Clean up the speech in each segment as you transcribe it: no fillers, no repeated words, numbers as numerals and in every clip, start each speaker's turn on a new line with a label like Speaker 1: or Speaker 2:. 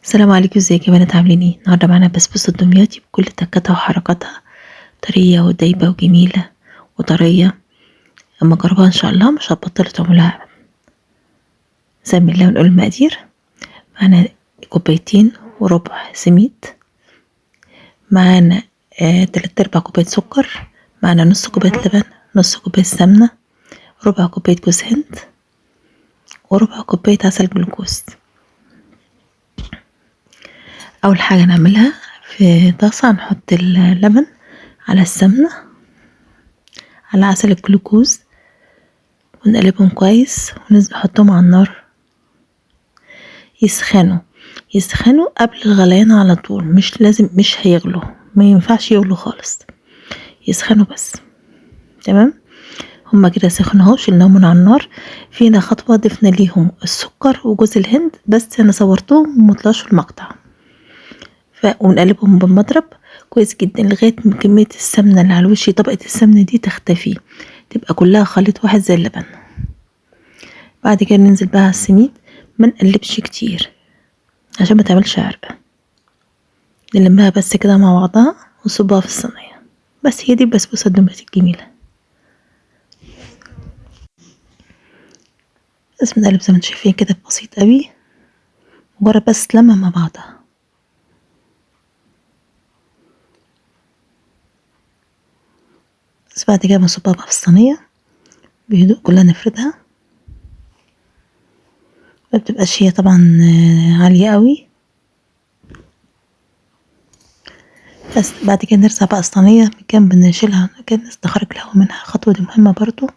Speaker 1: السلام عليكم، ازيك يا بنات؟ عاملين ايه؟ النهارده معانا بسبوسه دمياطي بكل تكاتها وحركاتها، طرية ودايبه وجميلة وطريه. اما جربها ان شاء الله مش هتبطلوا تعملوها. نسمي الله ونقول المقادير. معانا كوبايتين وربع سميد، معانا 3/4 كوباية سكر، معانا نص كوباية لبن، نص كوباية سمنه، ربع كوباية جوز هند، وربع كوباية عسل جلوكوز. اول حاجة نعملها في طاسه نحط اللبن على السمنة على عسل الجلوكوز ونقلبهم كويس ونحطهم على النار يسخنوا قبل الغليان على طول، مش لازم، مش هيغلوا، ما ينفعش يغلوا خالص، يسخنوا بس. تمام، هما كده سخنوا اهو، شلناهم من على النار. فينا خطوة ضفنا ليهم السكر وجوز الهند، بس انا صورتهم ومطلعش في المقطع. ونقلبهم بالمضرب كويس جدا لغاية ما كمية السمنة اللي على الوش، طبقه السمنة دي تختفي، تبقى كلها خليط واحد زي اللبن. بعد كده ننزل بقى على السميد، ما نقلبش كتير عشان ما تعملش عرق، نلمها بس كده مع بعضها ونصبها في الصينية. بس هي دي البسبوسه الدمياطي الجميلة. بس بنقلب زي ما انتم شايفين كده، بسيط قوي، مجرد بس لمه مع بعضها. بس بعد كده بنصبها بقى في الصينية بهدوء، كلها نفردها، ما بتبقاش هي طبعا عالية قوي. بس بعد كده نرزع بقى الصينية من جنب، نشيلها كده نخرج الهواء منها. الخطوة دي مهمة برضو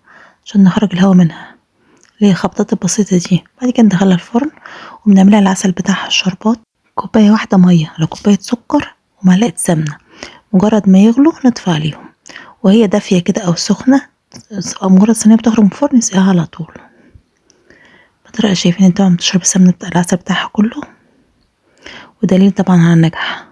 Speaker 1: عشان نخرج الهواء منها، اللي هي الخبطات البسيطة دي. بعد كده ندخلها الفرن، وبنعملها العسل بتاعها الشربات، كوباية واحدة مية على كوباية سكر ومعلقة سمنة. مجرد ما يغلوا نطفي عليهم، وهي دافية كده أو سخنة، أو مجرد الصينية بتخرج من الفرن نسقيها على طول. بطريقة شايفين طبعا بتشرب السمنة بتاع العسل بتاعها كله، ودليل طبعا على النجاح.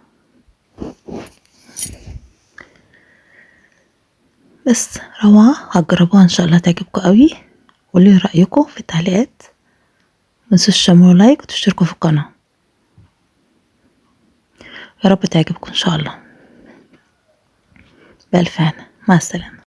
Speaker 1: بس روعة، هتجربوها ان شاء الله تعجبكم قوي. قولي رأيكم في التعليقات، متنسوش تعملوا لايك وتشتركوا في القناة. يا رب تعجبكم ان شاء الله. بألف هنا، مع السلامة.